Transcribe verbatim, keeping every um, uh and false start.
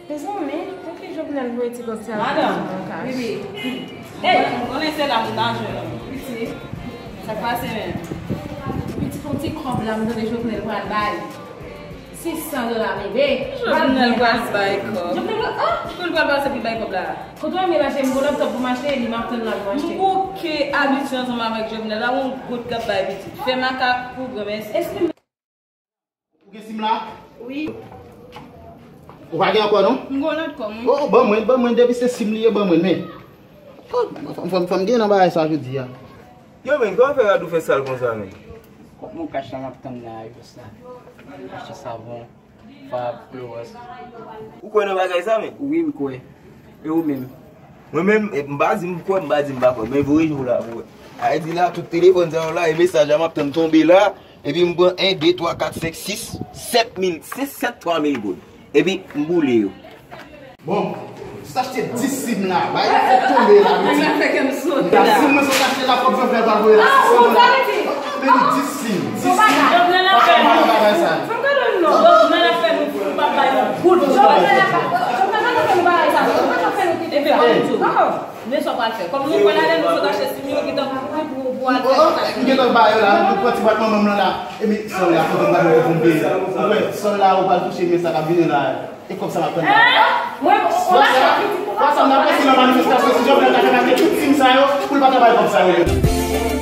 Mezanmi, pou ki Jovenel voye ti kòb sa? Madanm, bibi. Ey, konnen se la moun nan jwe la. Piti. Sa k pase menm? Piti, fon ti kòb la, m tande Jovenel pral bay. Sis san dola, bebe. Jovenel pral bay kòb. Jovenel pral, ah! Pou l pral pase pou l bay kòb la. Kote w eme lache m, gon laptop pou m achte, li m ap tann la pou m achte. M bouke abitye ansanm avèk Jovenel la, yon gout k ap bay pitit. Fè makak pou granmèsi. Ou gen sim la? Wi. Ou pa gen ankò non? M gon lòt kòb, wi. Oh, ban mwen, ban mwen, depi se sim li ye, ban mwen, men. Oh, fò m, fò m, fò m gen nan bagay sa jodi a. Yo, men, kòman fè Radou fè sal konsa, men? Kòb mokach la m ap tann la, yo, sa. Achte savon, fab, klowòs. Ou kwè nan bagay sa, men? Wi, m kwè. E ou menm? Mwen menm, e, m pa di m kwè, m pa di m pa kwè, men voye jou la pou wè. Ayiti la, tout telefòn sa yo la, e mesaj la m ap tann tonbe la, epi m pran en, de, twa, kat, senk, sis, sèt mil, sis, sèt, twa mil goud. Epi m boule yo. Bon, m sot achte dis sim la, bay yo fèk tonbe la, piti. Sim mwen sot achte la, kòb Jovenel pral voye la, sis san dola. Men li dis sim, dis sim. Papa m pa bay sa. Jovenel ap fè nou, nou pa bay yon goud. Jovenel ap fè nou bagay sa. Jovenel ap fè nou kite sa. Men sa w pral fè. Kòm nou kwè ladan, nou sot achte sim yo, gentan pou, pou, pou al fè sa. M gentan ba yo la, nou pran ti bwat manman m nan la. Epi sòl la, fòk m ba yo pou m peye. Ou wè, sòl la, ou pral touche, men sa k ap vini la. E kòb sa m ap tann la. Mwen, on la fè pitit pou mwen. Sa m ap panse nan manifestasyon, si Jovenel ta fè mache tout sim sa yo, pou l pa ta bay kòb sa yo menm.